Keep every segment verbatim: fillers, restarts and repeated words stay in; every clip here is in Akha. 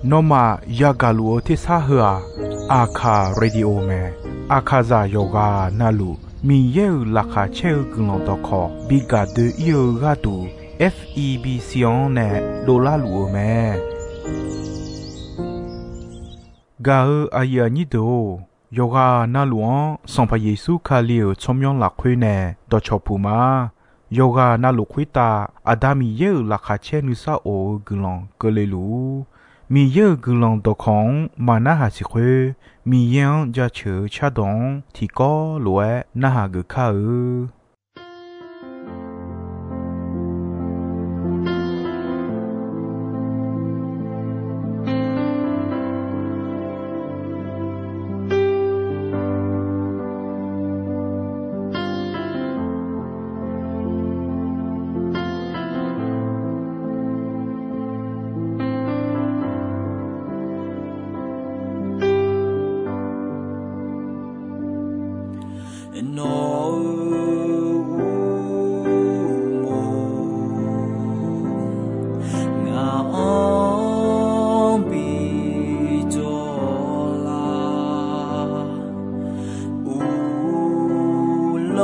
Nawmaf yagaq luf-eu tersar heu-aq, Aqkaq Radio mae. Aqkaqzaq yawqghaq navluf Miqyaer-euq laqkhaq caer-eu guiqlanq dawqkawq bi gaq doe-ir-eu gharduq, F E B C-anr nae dovlar luf-eu mae. Gaq-eu aqyuif aqnyir deuq-or, yawqghaq navluf-anr Sanqpaq Yeqsur Kali-euq tsawrmyanr lafkhoer nae dawqcawq puq ma. Yawqghaq navluf khoertav Aqda Miqyaer-euq laqkhaq caer nuisar of-eu guiqlanq keuvle luf-ur. Miqyaer-euq guiqlanq dawqkawq-anr maqnarhaq siq khoer, Miqyaer-anr jaceuq-eu cardawq-anr tiqkawv lof-aer narhaq geuf kar-eu. Nawq-euq uqmov ngaq-anr bi jawr lar, uvlanr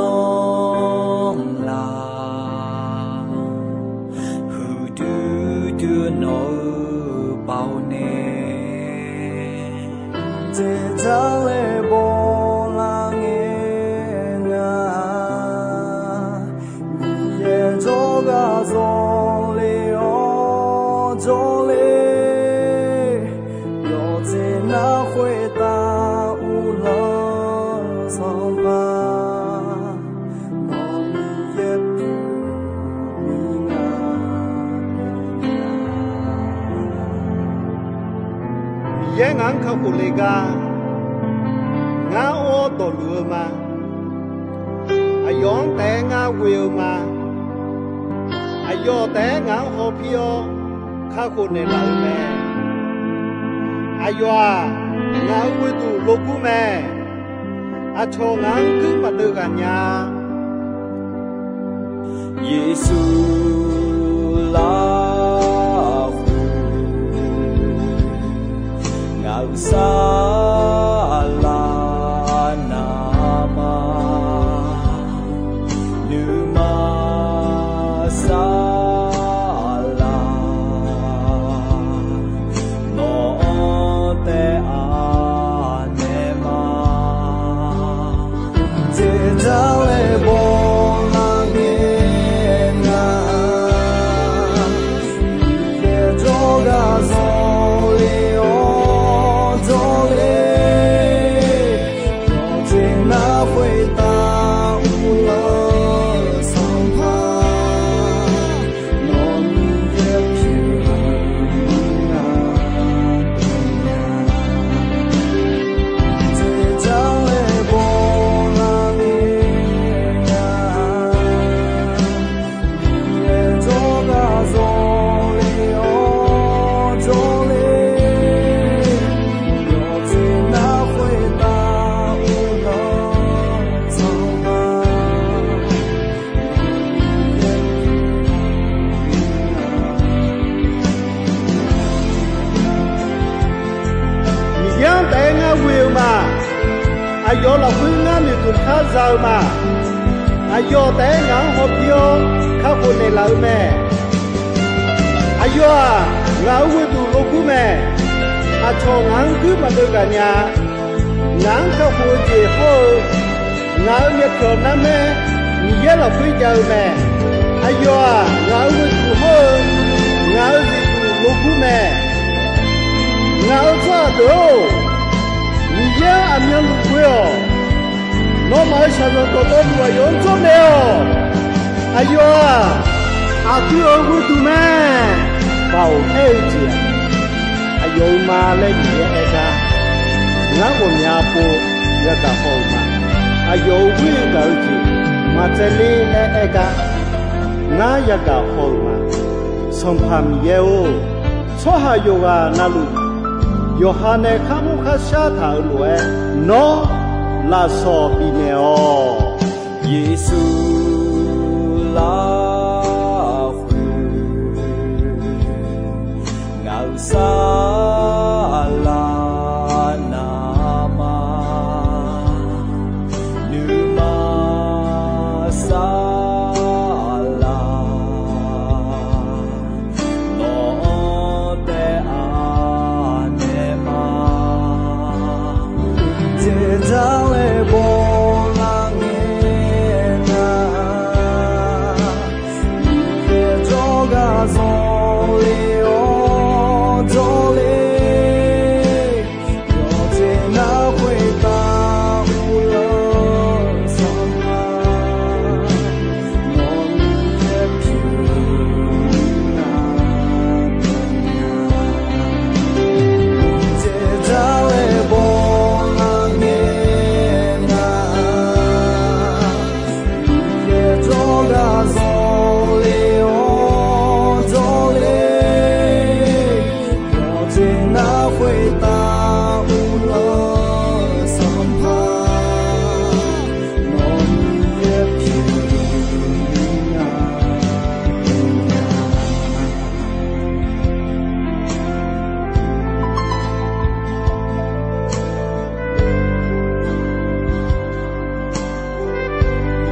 lar, huiqdui dui nawq-eu baoq nae, dzeqdzaq laer bawlar ngae nga. Miqyaer jawrgar zawle-awr jawrle, yawqjeq nar khoertav uvlanr-eu Sanqpaq, nawq Miqyaer pyeuf-eu nga. Miqyaer ngaq-anr kakhof le gar, ngar or dawqluf-eu ma. Aqyawf-anr taef-aer ngar ghoe-eu ma. Aqyawf taef-aer ngaq-anr hawpir-awr kakhof naeqlaf-eu mae. Aqyawf-aq, ngaq-euq ghoeduq logur mae. Aqcawq ngaq-anr guir maqdeuv ghaq nya-a. Yeqsur lafkhoer ngaq-euq saflar navmaqma, nuima saflar nawq-anr taef-a naeq ma. Dzeqdzaq laer bawlar ngae nga, Miqyaer jawrgar zawle-awr jawrle, yawqjeq nar khoertav uvlanr-eu Sanqpaq, nawq Miqyaer pyeuf-eu nga dawq nya. Dzeqdzaq laer bawlar ngae nga, Miqyaer jawrgar zawle-awr jawrle, yawqjeq nar khoertav uvlanr-eu Sanqpaq, Miqyaer-anr taef-aer ngar ghoe-eu ma. Aqyawf lafkhoer ngar noeqtmq khar za-eu ma. Aqyawf taef-aer ngaq-anr hawpir-awr kakhof naeqlaf-eu mae. Aqyawf-aq, ngaq-euq ghoeduq logur mae. Aqcawq ngaq-anr guir maqdeuv ghaq nya. Ngaq-anr kakhof-eu jeq hawr-eu, ngaq-euq myavpyawq narmaer Miqyaer lafkhoer jav-eu mae. Aqyawf-aq, ngaq-euq ghoeduq hawr-eu, ngaq-euq zifduq logur mae. Ngaq-euq tsawrhaq deuq-or, Miqyaer-anr aqmyanluf ghoe-awq. Nawmaf-euq shaqzanq dawqtawvluf aqyawf-anr jawrnaeq-awq. Aqyawf-aq, aqdui-euq ghoeduq mae. Baoq aer-eu jeq-aq, aqyawf-euq ma laer Miqyaer aer gar, ngar ghawqmya pov yagaq haw-euq ma. Aqyawf-euq ghoer gaq-eu jeq maqtsaevler laer aer gar, ngar yagaq haw-euq ma. Sanqpaq Miqyaer-or, tsawrhaq yawqghaq navluf, yawqha nae kharmr kharshar taq-euq lof-aer, nawr lafsawq bifnaeq-awq. Yeqsur lafkhoer Saqlaq navmaqma, nuima saqlaq, nawq-anr taef aqnaeq ma. Jeqzaq laer bawlar ngae nga, Miqyaer jawrgar zanqler-awr jawrler, yawqjeq nar khoertav uvlanr sanqpaq, nawq-anr yaerpyuq nar nya. Jeqzaq laer bawlar ngae nga, Miqyaer jawrgar zanqler-awr jawrler, yawqjeq nar khoertav uvlanr sanqpaq, nawq-anr yaerpyuq nar nya.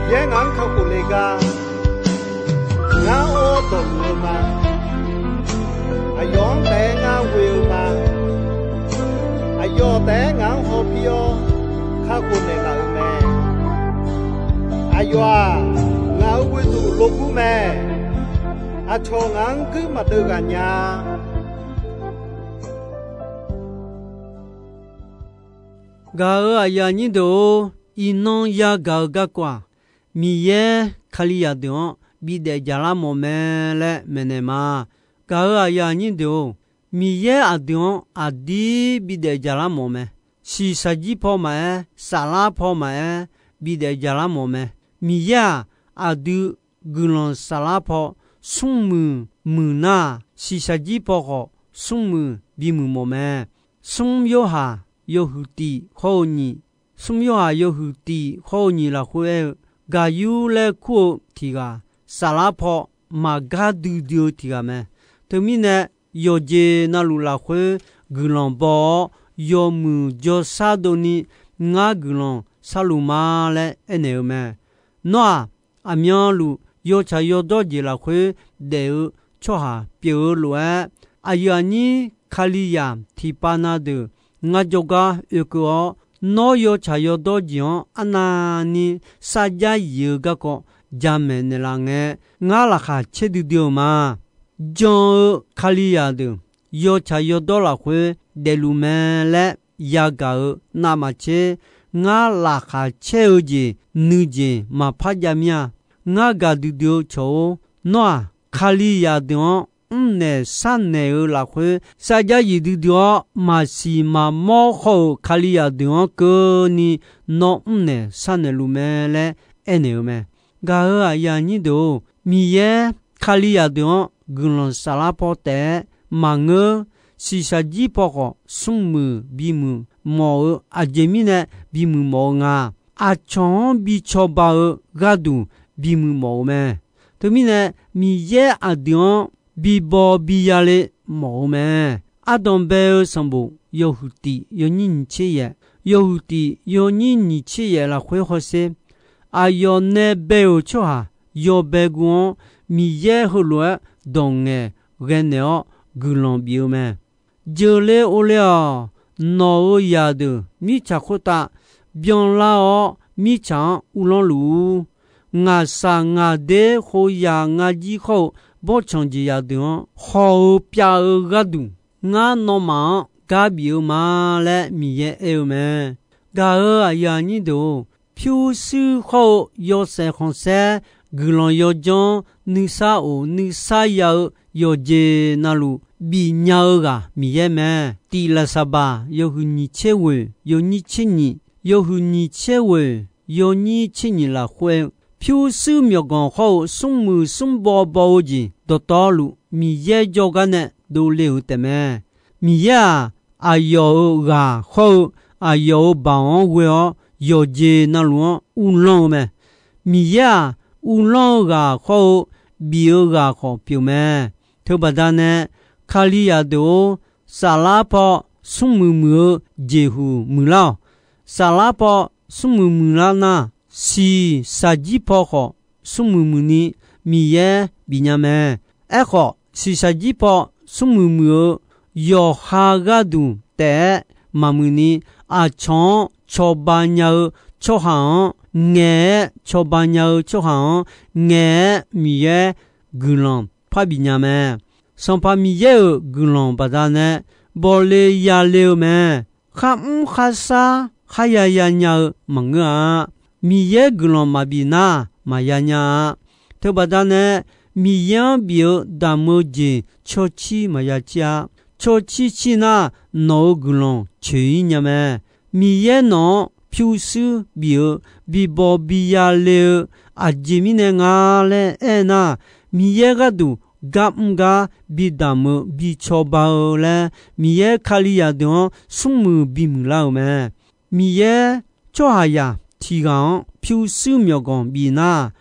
Miqyaer ngaq-anr kakhof le gar, ngar-awr dawqluf-eu ma. Aqyawf-anr taef-aer ngar ghoe-eu ma. Aqyawf taef-aer ngaq-anr hawpir-awr, kakhof naeqlaf-euq mae. Aqyawf-aq, ngaq-euq ghoeduq logur mae. Aqcawq ngaq-anr guir maqdeuv ghaq nya. Gaq-euq aqyuif aqnyir deuq-or, iqnan yagaq-eu garkawv-aq, Miqyaer Kalizaq deuq-anr bidaef jaqlar mawf mae laer maeqnaeq ma. Gaq-euq aqyuif aqnyir deuq-or, Miqyaer aqdui-anr aqdir bidaef jaqlar mawf mae. Shiqshaq jir paw maqaer, saflar paw maqaer, bidaef jaqlar mawf mae. Miqyaer-aq, aqdui guiqlanq saflar paw smrmuiq muiq nar-aq, shiqshaq jir paw khawf smrmuiq bimuiq mawf mae. Smr Yorhaq yawhuiq tif hawr-eu nyiq, smr Yorhaq yawhuiq tif hawr-eu nyiq lafkhoer aer-eu, Gaqyur laer kur-eu tiq ghaq, saflar paw maqgar duidui-eu tiq ghaq mae. Teumirnae, yawqjeq navluf lafkhoer guiqlanq baw-awr, yawmuiq jawrshar dovni ngar guiqlanq sharluf ma laer aernaeq-eu mae. Nawr-aq, aqmyanluf yawtsaq yawdawr jeq lafkhoer daef-eu tsawrhaq pyeuf-eu lof-aer, aqyuif aqnyir Kalizaq tiqpav na deuq ngar jawrgar oekeuv-awr, nawr yawtsaq yawdawr jeq-anr arnavni sarjax yif-eu garkawv jamaeq naeqlaf ngae, ngar laqkhaq caer duidui-euq ma. Jan-eu Kalizaq deuq yawtsaq yawdawr lafkhoer daefluf mae laer yagaq-eu navmaqtser, ngar laqkhaq caer-eu jeq nuijeq maqpar jav mir-a. Ngar gaqdui dui-eu cawq-or, nawr-aq, Kalizaq deuq-anr mrnaeq sharnaeq-eu lafkhoer sarjax yif duidui-awr, maqsiq maqmawr khawr-euq Kalizaq deuq-anr keuvni nawr mrnaeq sharnaeq luf mae laer aernaeq-eu mae. Gaq-euq aqyuif aqnyir deuq-or, Miqyaer Kalizaq deuq-anr guiqlanq saflar paw taef-aer maqngeur. Shiqshaq jir paw khawf smrmuiq bimuiq mawf-eu, aqjeq mirnae bimuiq mawf-eu nga. Aqcawq-anr bi cawba-eu gharduq bimuiq mawf-eu mae. Teumirnae, Miqyaer aqdui-anr bibaw biya le mawf-eu mae. Ardanq bae-eu sanqbof yawhuiq tif yawnyir nyiq tser yaef, yawhuiq tif yawnyir nyiq tser yaef lafkhoer hawsher, aqyawf nae bae-euq tsawrhaq yawbae guv-anr Miqyaer heulof-aer dawq ngaeqghae naeq-awr guiqlanq bif-eu mae. Jeuqle ovle-awq. Nawq-euq zaqdeuq mirtsaq khoertav byanlar-awr, mirtsaq-anr uvlanr luf-ur. Ngaqshaq ngaqder khoeryaq ngarjir khawr-eu bawrtsanq jeqzaq deuq-anr haw-eu pyav-eu gharduq, ngar nawmaf-anr gar bif-eu ma laer Miqyaer aer-eu mae. Gaq-euq aqyuif aqnyir deuq-or, pyurshuir khawr-eu yawshaef khanqsaer guiqlanq yawjanr nuisar of nuisar ya-eu yawqjeq navluf bifnya-eu ghaq Miqyaer mae. Tif Laqsaqbaq yawhuiq nyiq tser ghoeq yawnyir tser nyiq, yawhuiq nyiq tser ghoeq yawnyir tser nyiq lafkhoer-eu, pyurshuir myawqganq khawr-eu smrmuiq smrbaw baw-eu jeq dawqtawvluf Miqyaer jawrgar nae dovle-euq taefmae. Miqyaer-aq, aqyawf-euq ghaq khawr-eu aqyawf-euq baoq-anr ghoe-awr yawqjeq navluf-anr uvlanr-eu mae. Miqyaer-aq, uvlanr-eu ghaq khawr-eu bif-eu ghaq khawf pyeuf mae. Teubaqda nae, Kalizaq deuq-or, saflar paw smrmuiq muiq-eu jeqhuq muiqlar-awq. Saflar paw smrmuiq muiqlar nar, siq shaqjir paw khawf smrmuiq muiqni Miqyaer bifnya mae. Aerkhawf, siq shaqjir paw smrmuiq muiq-eu yawqha gharduq taef-aer maqmuiqni, aqcawq-anr cawba nya-eu tsawrhaq-anr ngaeq-aer, cawba nya-eu tsawrhaq-anr ngaeq-aer Miqyaer guiqlanq parbif nya mae. Sanqpaq Miqyaer-euq guiqlanq baqdanae bawle yale-eu mae. Kharmr kharsar kharya yanya-eu maqngeur-a. Miqyaer guiqlanq maqbif nar maqya nya-a. Teubaqdanae Miqyaer-anr bif-eu damq-eu jeq cawcir maqya cir-a. Cawcir cir nar, nawq-euq guiqlanq coeq-ir nya mae. Miqyaer nawq-anr pyurshuir bif-eu, bibawq biya le-eu, aqjeq mirnae nga laer aernar, Miqyaer gharduq gar mr gar bidamq-eu bicawba-eu laer, Miqyaer Kalizaq deuq-anr smrmuiq bimuiq lar-euq mae. Miqyaer tsawrhaqzaq tiq ghaq-anr pyurshuir myawqganq bif nar,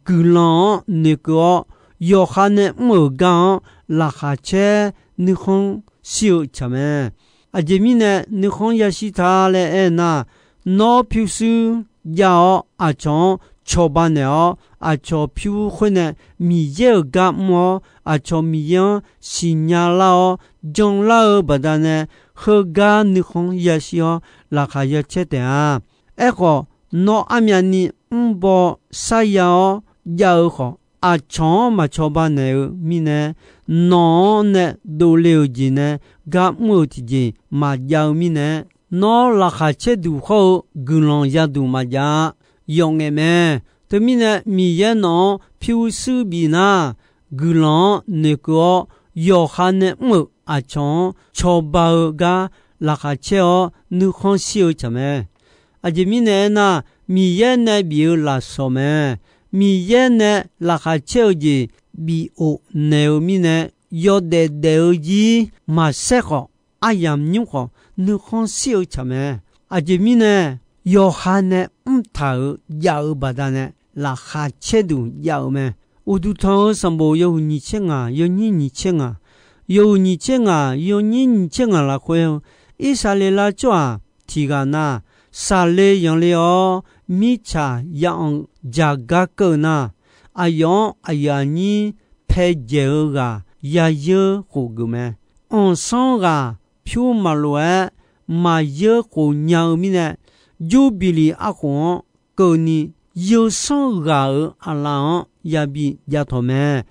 guiqlanq-anr noeqkeuv-awr, yawqha nae mr-euq gar-anr laqkhaq caer nuikhanr shir-eu tsaq mae. Aqjeq mirnae nuikhanr yashir ta laer aernar, nawr pyurshuir jav-awr aqcawq-anr cawba naeq-awr, aqcawq pyur khoer nae Miqyaer-euq gar mr-awr, aqcawq Miqyaer-anr siqnya lar-awr janlar-eu baqdanae, heugar nuikhanr yashir-awr laqkhaq ya caer taef-a. Aerkhawf, nawr armyavni mrbaw sarya-awr jav-eu khawf, aqcawq-anr maqcawba naeq-eu mirnae, nawq-anr nae dovle-euq jeq nae gar mr-euq tiqjeq maqjav-eu mirnae, nawr laqkhaq caerduq hawr-eu guiqlanq yaduq maqjav-a. Yawf ngaef mae. Teumirnae Miqyaer nawq-anr pyurshuir bif nar, guiqlanq-anr noeqkeuv-awr, yawqha nae mr-euq aqcawq-anr cawba-eu gar laqkhaq caer-awr nuikhanr shir-eu tsaq mae. Aqjeq mirnae aernar, Miqyaer nae bif-eu lafsawq mae. Miqyaer nae laqkhaq caer-eu jeq bif of naeq-eu mirnae, yawdaef daef-eu jir maqsaer khawf, aryamq nymr khawf nuikhanr shir-eu tsaq mae. Aqjeq mirnae, yawqha nae mrtaq-euq jav-eu baqdanae laqkhaq caerduq jav-eu mae. Uqduq tanq-eu sanqbof yawhuiq nyiq tser ngaq, yawnyir nyiq tser ngaq, yawhuiq nyiq tser ngaq, yawnyir nyiq tser ngaq lafkhoer-eu, Irsaqleqlav tsawrhaq tiq ghaq nar, saqle yanqle-awr mirtsaq ya anq jaq gar keuv-eu nar, aqyawf-anr aqyuif aqnyir paedzaeq-eu ghaq yayeur khof geuf mae. Anqsanr ghaq pyur maqlof-aer maqyeur khof nya-eu mirnae, Jurbiqliq arkhof-anr keuvni, yawsanr ghaq-euq aqlaf-anr yabi jav tawq mae.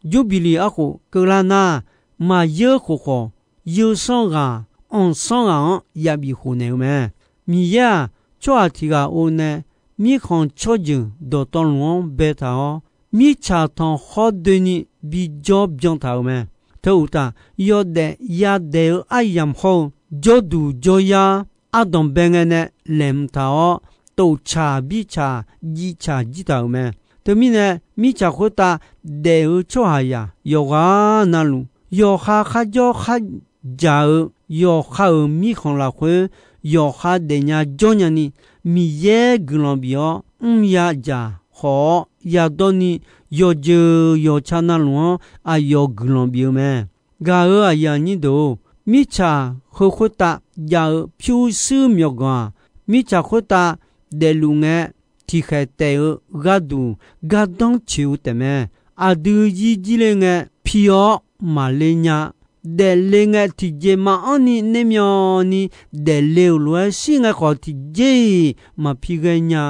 Jurbiqliq arkhof keuvlar nar, maqyeur khof khawf, yawsanr ghaq anqsanr ghaq-anr yabif khof naeq-eu mae. Miqyaer-aq, tsawrhaq tiq ghaq or nae mirkhanq tsawrjeuq dawqtawvluf-anr baetaq-awr, mirtsaq tanqkhawr doeni bijawr byan taq-euq mae. Teu uqtaf, yawdaef yadaef-eu aryamq hawr-eu, jawrduq jawryar ardanqbae ngae nae laeqhmq taq-awr, toftsaq birtsaq jivtsaq jir taq-euq mae. Teumirnae, mirtsaq khoertav daef-eu tsawrhaqzaq yawqghaq navluf, yawqha kharjawr kharjaq-eu yawqha-euq mirkhanq lafkhoer, yawqha daefnya jawrnya ni, Miqyaer guiqlanq bif-awr mr ya dzaq khawf-awr yadawr ni, yawqjeuq yawqtsa navluf-anr aqyawf guiqlanq bif-eu mae. Gaq-euq aqyuif aqnyir deuq-or, mirtsaq heu khoertav jav-eu pyurshuir myawqganq-aq, mirtsaq khoertav daefluf ngae, tiqkhaeq taef-eu gharduq gardanr coeq-eu taefmae. Aqdui zir jir le ngae, pi-awr maqle nya. Daefle ngae, tiqjeq maqanr ni nermyawvni daefle-euq lof-aer shir ngae khawf, tiqjeq-iq maqpi ghae nya.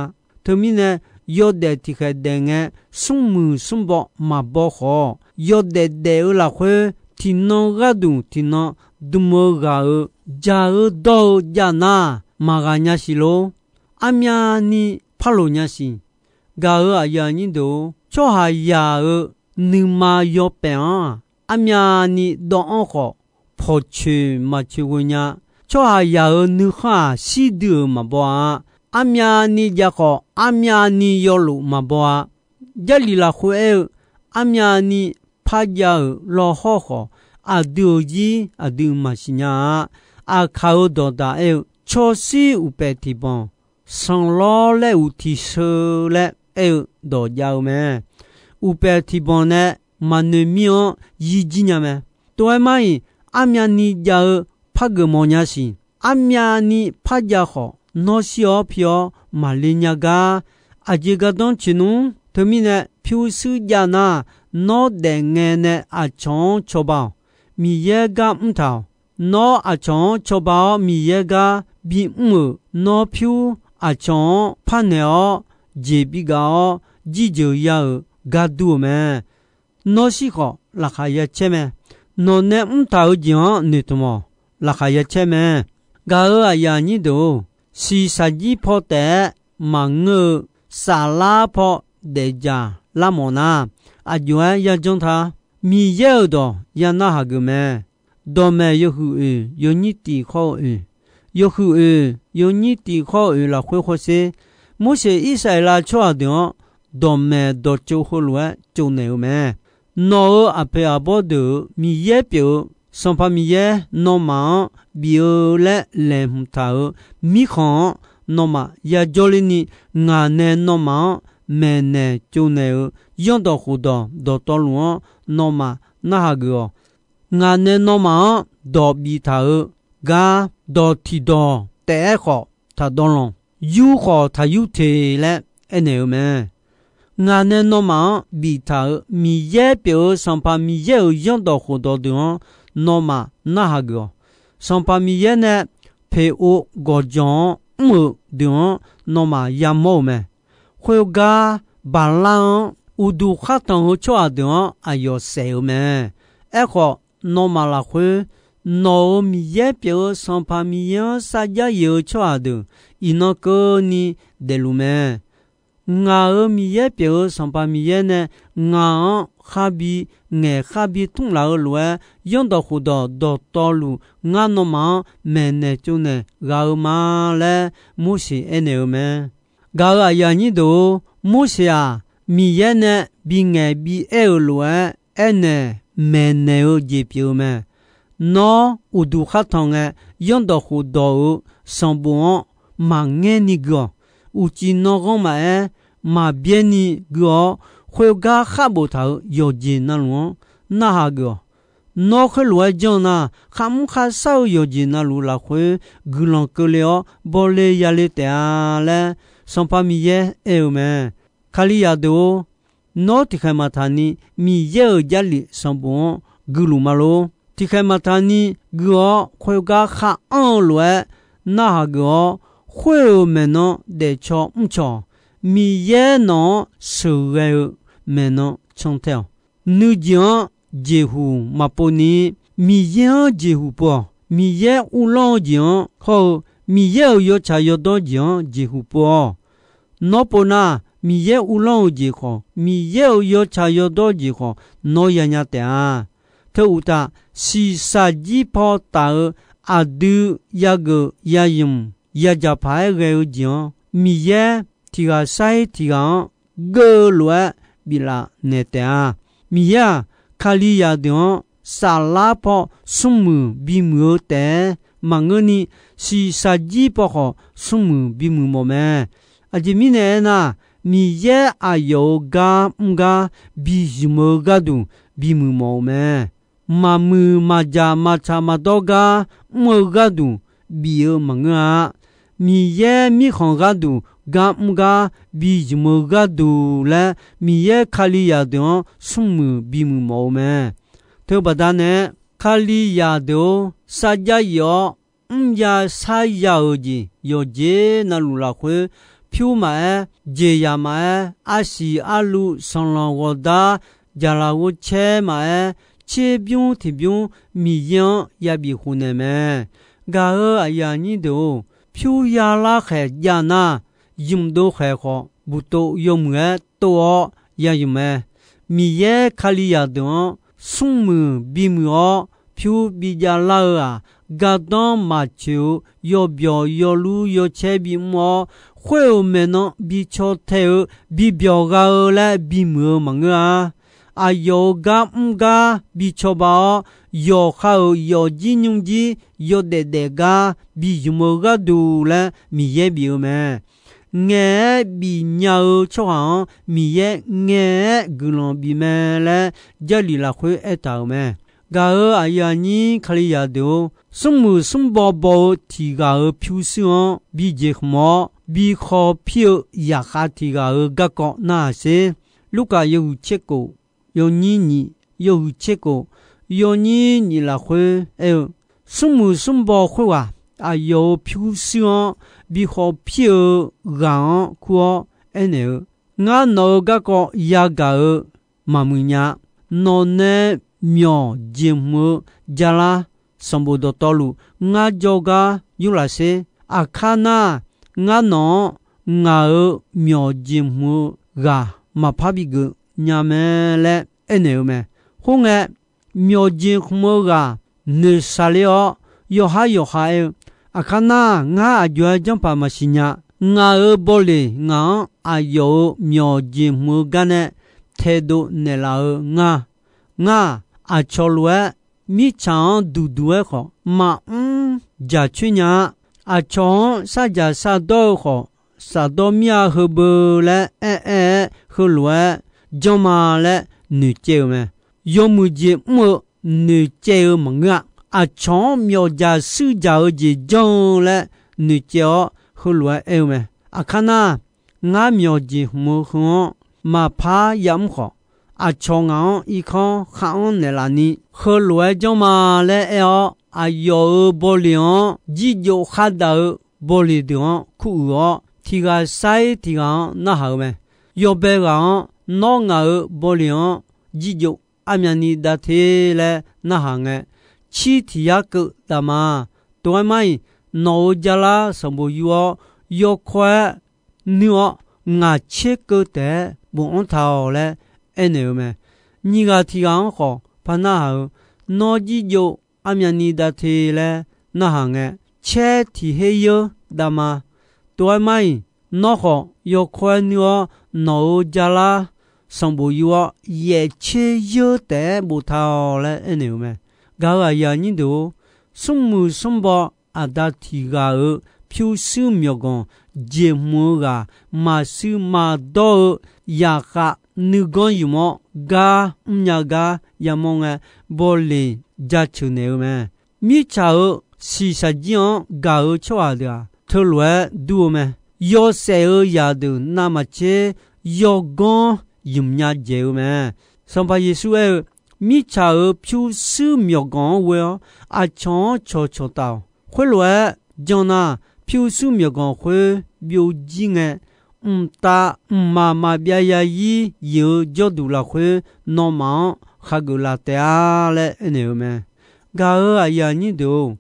Teumirnae, yawdaef tiqkhaeq daef ngae, smrmuiq smrbaw maqbaw khawf, yawdaef daef-eu lafkhoer, tiqnan gharduq tiqnan dm-eu ghaq-euq jaq-eu dawr-eu jav nar, maqghaq nya siq lor. Armyavni parloq nya siq. Gaq-euq aqyuif aqnyir deuq-or, tsawrhaqzaq-euq nuima yawpaef-anr-aq, armyavni dawvanr khawf, pawqcoeq maqcoeq ghoe nya. Tsawrhaqzaq-euq nuikhanr-aq, shirdui-euq maqbaw-a. Armyavni jav khawf, armyavni yawlof maqbaw-a. Jarlif lafkhoer aer-eu, armyavni parjav-euq lawhawr khawf, aqdui-euq zir aqdui maqsiq nya-a. Aqkaq-euq dawqdaq aer-eu, tsawrshir uqpaeq tiqbanq, sanqlawr laer uq tiqsheu laer aer-eu dawq jav-eu mae. Uqpaeq tiqbanq nae maqnoeq mir-anr yir jir nya mae. Tov-aer mar-iq, armyavni jav-eu par geufmawf nya siq. Armyavni par jav khawf, nawr shir-awr pi-awr maqle nya gar. Aqjeq gardanr coeq nmr. Teumirnae pyurshuir jav nar, nawr daefngae nae aqcawq-anr cawba-awq. Miqyaer gar mr taq-awq. Nawr aqcawq-anr cawba-awr Miqyaer gar bimr-euq nawr pyur aqcawq-anr parnaeq-awr jeq bigaf-awr jirjeuq ya-euq gar dur-euq mae. Nawr shir khawf laqkhaq ya caer mae. Nawq nae mr taq-eu jeq-anr noeqtmq-awq. Laqkhaq ya caer mae. Gaq-euq aqyuif aqnyir deuq-or, shiqshaq jir paw taef-aer maqngeur-eu saflar paw daefdzaq lar mawf nar, aqjox-aer yajanr ta. Miqyaer-euq dawq ya narhaq geuf mae. Dawqmaeq yawhuiq oeq yawnyir tiq khawr-eu oeq, yawhuiq oeq yawnyir tiq khawr-eu oeq lafkhoer hawsher. Morseq Irsaqleqlav tsawrhaq deuq-anr dawqmaeq dawqtsov heulof-aer tsovnaeq-eu mae. Nawq-euq aqpoeq aqbawr deuq-euq Miqyaer pyeuf-eu Sanqpaq Miqyaer nawmaf-anr bif-eu laer laeqhmq taq-euq mirkhanq-anr nawmaf yajawr lerni, ngaq nae nawmaf-anr maeqnaeq tsovnaeq-eu zanrdawq khofdawq dawqtawvluf-anr nawmaf narhaq geuf-awq. Ngaq nae nawmaf-anr dawq biftaq-eu gar dawq tiqdawq taef-aer khawf taqdawvlanq, yur khawf taqyur teq laer aernaeq-eu mae. Ngaq nae nawmaf-anr biftaq-euq Miqyaer pyeuf-eu Sanqpaq Miqyaer-euq zanrdawq khofdawq deuq-anr nawmaf narhaq geuf-awq. Sanqpaq Miqyaer nae Peqov gawqjawq-anr mr-euq deuq-anr nawmaf yamawr-euq mae. Khoergar Baqlar-anr uqduq khartanq heu tsawrhaq deuq-anr aqyawf saef-euq mae. Aerkhawf, nawmaf lafkhoer nawq-euq Miqyaer pyeuf-eu Sanqpaq Miqyaer-anr sarjax yaeq-eu tsawrhaq deuq iqnan keuvni daefluf mae. Ngaq-euq Miqyaer pyeuf-eu Sanqpaq Miqyaer nae ngaq-anr kharbi ngaeq kharbi tmr laf-eu lof-aer, zanrdawq khofdawq dawqtawvluf ngar nawmaf-anr maeqnaeq tsovnaeq ghaq-eu ma laer Morseq aernaeq-eu mae. Gaq-euq aqyuif aqnyir deuq-or, Morseq-aq, Miqyaer nae bingaeq bi aer-euq lof-aer aernaeq maeqnaeq-eu jeq pyeuf-eu mae. Nawr uqduq khartanq ngae, zanrdawq khofdawq-euq sanqbof-anr maqngaer ni gui-awq. Uqcif nanghanr maqaer, maqbyaer ni gui-awr, khoergar khar boftaq-euq yawqjeq navluf-anr narhaq geuf-awq. Nawr khoerlof-aer janr nar, kharmr kharshar-eu yawqjeq navluf lafkhoer guiqlanq keuvle-awr bawle yale taef-a laer, Sanqpaq Miqyaer aer-eu mae. Kalizaq deuq-or, nawr tiqkhaeq maqtaq ni Miqyaer-euq Jarlif sanqbof-anr guiluf ma lor. Tiqkhaeq maqtaq ni gui-awr, khoergar khar anr-eu lof-aer narhaq geuf-awr, khoer-euq maeqnan daefcaw mrcaw-awq. Miqyaer nawq-anr sheuqghae-eu maeqnan cantae-awq. Nuijeq-anr jeqhuq maqpov ni, Miqyaer-anr jeqhuq pov-awq. Miqyaer uvlanr-eu jeq-anr hawr-eu, Miqyaer-euq yawtsaq yawdawr jeq-anr jeqhuq pov-awq. Nawr pov nar, Miqyaer uvlanr-eu jeq khawf, Miqyaer-euq yawtsaq yawdawr jeq khawf, nawr yanya taef-a. Teu uqtaf, shiqshaq jir paw taf-eu aqdui yageuf yayamq yadzaq paq-aer ghae-eu jeq-anr, Miqyaer tiq ghaq sar-ir tiq ghaq-anr geur-eu lof-aer biflaf naeq taef-a. Miqyaer-aq, Kalizaq deuq-anr saflar paw smrmuiq bimuiq-eu taef-aer maqngeurni, shiqshaq jir paw khawf smrmuiq bimuiq mawf mae. Aqjeq mirnae aernar, Miqyaer aqyawf-euq gar mr gar bi zmq-eu gharduq bimuiq mawf-eu mae. Maqmuiq maqjaq maqtsaq maqdawr gar mr-eu gharduq bif-eu maqngeur-a. Miqyaer mirkhanq gharduq gar mr gar bi zmq-eu gharduq laer, Miqyaer Kalizaq deuq-anr smrmuiq bimuiq mawf-eu mae. Teubaqda nae-aer, Kalizaq deuq-or, sarjax yif-awr mrya sarya-euq jeq yawqjeq navluf lafkhoer, pyur maqaer, jeqzaq maqaer, arsiq arluv sanqlanq ghawqdar, jaqlaq ghovcaer maqaer, tserbymr tiqbymr Miqyaer-anr yabif khofnaeq mae. Gaq-euq aqyuif aqnyir deuq-or, pyur yalar khaeq jav nar, zmqdov khaeq khawf buqtov yawmuiq-aer tov-awr ya zmq mae. Miqyaer Kalizaq deuq-anr smrmuiq bimuiq-awr, pyur bijav lar-eu-aq, gardanr maqtsoeq-eu yawbyawq yawlur yawcaer bimr-awr, khoer-euq maeqnan bicaw tae-eu bibyawq gha-eu laer bimuiq-eu maqngeur-a. Aqyawf-euq gar mr gar bicawba-awr, yawqha-euq yawfjir nymrjir yawdaef daef gar bizmq-eu gharduq laer Miqyaer bif-eu mae. Ngaeq-aer bifnya-eu tsawrhaq-anr Miqyaer ngaeq-aer guiqlanq bif mae laer Jarlif lafkhoer aertaq-euq mae. Gaq-euq aqyuif aqnyir Kalizaq deuq-or, smrmuiq smrbaw baw-eu tiq ghaq-euq pyurshuir-anr bi jeqhmq-awr, bi khawpir-eu zaqkhav tiq ghaq-euq garkawv narhaq sher. Lurkaf yawhuiq tser kof, yawnyir nyiq, yawhuiq tser kof, yawnyir nyiq lafkhoer aer-eu, smrmuiq smrbaw khoerghaq aqyawf-euq pyurshuir-anr bi khawpir-eu ghaq-anr kur-awr aernaeq-eu, Ngar nawq-euq garkawv yagaq-eu maqmuiq nya. Nawq nae myawq jeqhmq-eu jalar sanqbof dawqtawvluf ngar jawrgar yurlaf sher. Aqkar nar, ngar nawq-anr ngaq-euq myawq jeqhmq-eu ghaq maqpar bigeuf nya mae laer aernaeq-eu mae. Khoerngae, myawq jeqhmq-eu ghaq noeqshaq ler-awr, yawqhar yawqha aer-eu, Aqkar nar, ngar aqjox-aer janrpaq maqsiq nya. Ngaq-euq bawleq ngaq-anr aqyawf-euq myawq jeqhmq-eu gar nae taedov naeqlaf-eu nga. Ngar-aq, aqcawq lof-aer mirtsaq-anr duqduq-aer khawf maqmr jaqcoer nya-a. Aqcawq-anr sarjaq sardawr-eu khawf, shafdawr mir-a heubeu laer aer-aer-aer heulof-aer janr ma laer noeqcaev-eu mae. Yawmuiq jeq mr-eu noeqcaev-eu maqngeur-a. Aqcawq-anr myawqjaq shuirjaq-eu jeq janr-eu laer noeqcaev-awr heulof-aer aer-eu mae. Aqkar nar, ngar myawq jeqhmq-eu heu-anr maqpar yamr khawf, aqcawq ngaq-anr irkanr khar-anr naeqlaf ni heulof-aer janr ma laer aer-awr, aqyawf-euq bawleq-anr jirjov khar daf-eu bawleq deuq-anr kuruiq-awr, tiq ghaq sair tiq ghaq-anr narhaq-eu mae. Yawbae ghaq-anr, Nawr ngaq-euq bawleq-anr jirjov armyavni dav te laer narhaq ngae, Cir tiq yar keuv daf ma. Tov-aer mar-iq, nawq-euq jalar sanqbof yur-awr, yawkawr-aer nuir-awr, ngaq tser keuv taef-aer bofanr taq-awq laer aernaeq-eu mae. Nyiq ghaq tiq ghaq-anr khawf par narhaq-eu, Nawr jirjov armyavni dav te laer narhaq ngae, Caer tiq her yeur dav ma. Tov-aer mar-iq, nawr khawf yawkawr-aer nuir-awr, nawq-euq jalar sanqbof yur-awr, yaef tser yeur taef-aer boftaq-awq laer aernaeq-eu mae. Gaq-euq aqyuif aqnyir deuq-or, smrmuiq smrbaw aqda tiq ghaq-euq pyurshuir myawqganq jeqhmq-eu ghaq maqshuir maqdawr-eu zaqkhav nuiganr ymq-awr gar mrnya gar yamawr ngae, bawleq jaceuq naeq-eu mae. Mirtsaq-euq shiqshaq jir-anr gaq-eu tsawrhaq deuq-aq, teulof-aer dur-eu mae. Yawshaef-euq zaqdeuq navmaqtser yawganr ymq nya dzaeq-eu mae. Sanqpaq Yeqsur aer-eu, Mirtsaq-euq pyurshuir myawqganq-anr ghoe-awr, aqcawq-anr cawqcawq taf-awq. Khoerlof-aer jan nar, pyurshuir myawqganq khoer byovjir ngae, mqtav mqmaq maqbyav yazir yif-eu jawrduq lafkhoer nawmaf-anr khageuf laf taef-a laer aernaeq-eu mae. Gaq-euq aqyuif aqnyir deuq-or,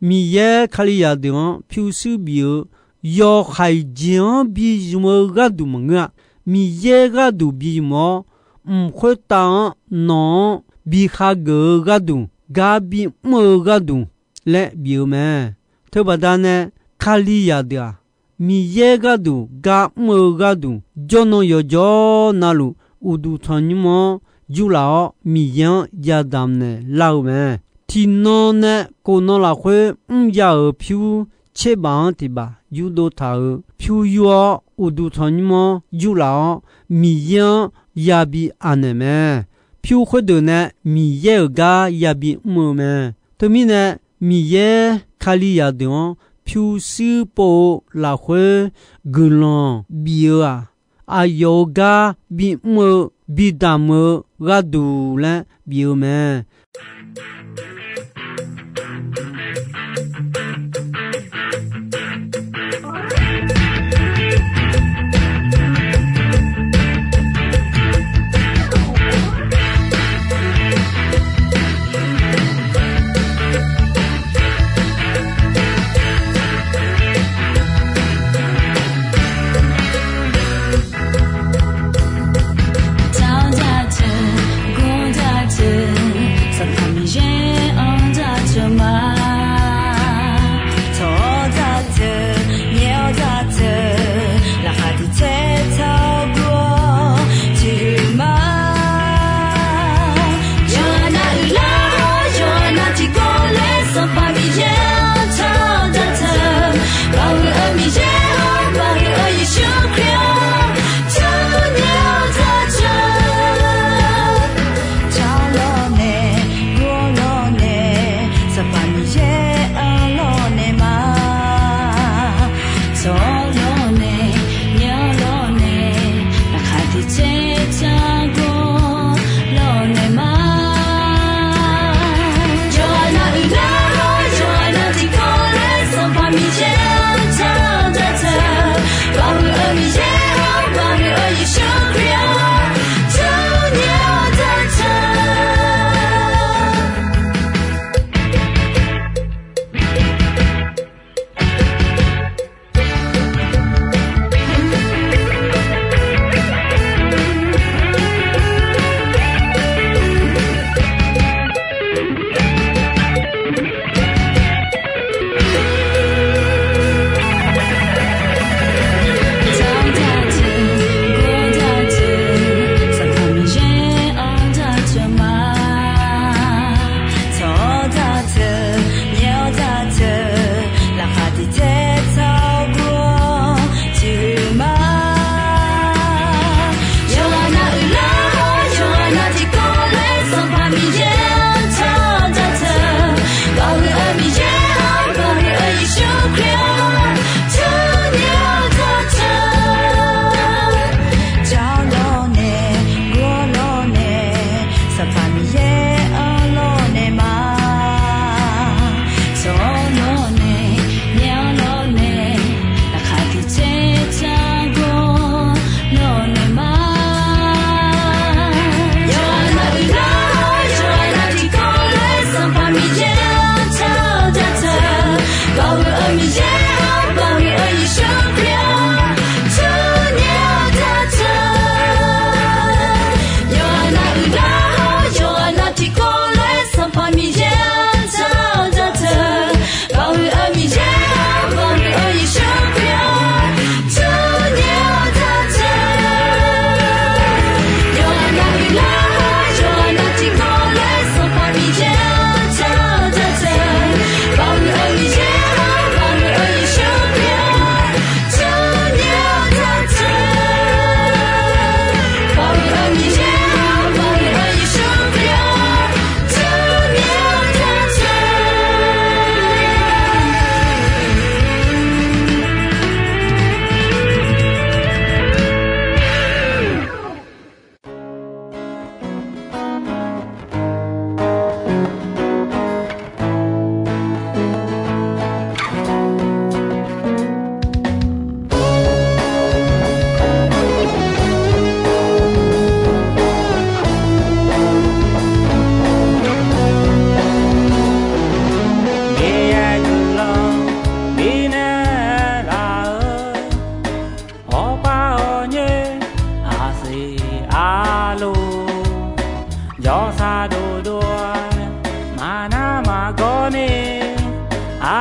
Miqyaer Kalizaq deuq-anr pyurshuir bif-eu yawhaiq jeq-anr bi zmq-eu gharduq maqngeur-a. Miqyaer gharduq bi zmq-awr, mq khoertav-anr nawq-anr bi khageuf-eu gharduq, gar bi mr-eu gharduq laer bif-eu mae. Teubaqda nae Kalizaq deuq-aq, Miqyaer gharduq gar mr-eu gharduq, jawrnan yawqjawr navluf uqduq tanqnymr-anr jurlaf-awr, Miqyaer-anr yadamq naeq lar-eu mae. Tiqnan nae kof nan lafkhoer mrya-euq pyur tserbaf-anr tiqbaf yurdov taq-euq pyur yur-awr, uqduq tanqnymr-anr jurlaf-awr, Miqyaer-anr yabi anaeq mae. Pyur khoerdeuq nae Miqyaer-euq gar yabi mr-eu mae. Teumirnae, Miqyaer Kalizaq deuq-anr pyurshuir pov-eu lafkhoer guiqlanq bif-eu-aq, aqyawf-euq gar bimr-eu bidamq-eu gharduq laer bif-eu mae.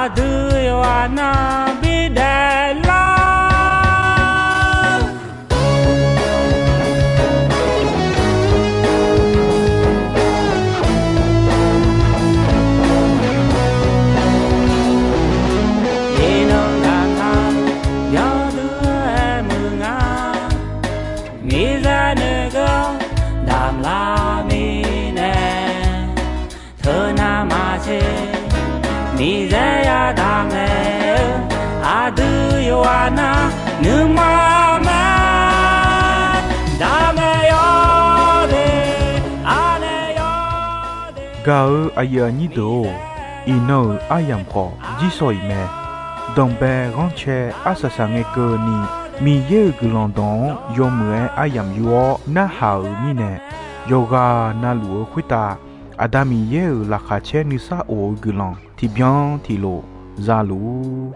Aqdui yawqghaq nar bidaef lar. Iqnan damq-a, yawdui-aer muiq nga. Miqyaer nuigeur damq lar mirnae, teunav maqtser Miqyaer yadaq mae-eu, aqdui yawqghaq nar nuima mae, daq mae yawde, aqnae yawde. Gaq-eu aqyuif aqnyir deuq-or, iqnan-euq aryamq khawf jirsawq iq mae. Danqbae ghanrcae arsaq saqngae keuvni, Miqyaer-euq guiqlanq dawq-anr yawmuiq-aer aryamq yur-awr narhaq-euq mirnae, yawqghaq navluf-eu khoertav Aqda Miqyaer-euq laqkhaq caer nuisar of-eu guiqlanq tiqbyan tiqlof za luf-ur.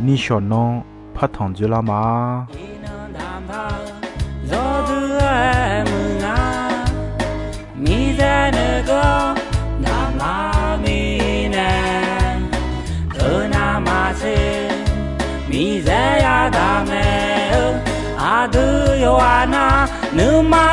Nishawq nanr partanq dzoerlar ma. Iqnan damq-a, yawdui-aer muiq nga. Miqyaer nuigeur damq lar mirnae, teunav maqtser Miqyaer yadaq mae-eu, aqdui yawqghaq nar nuima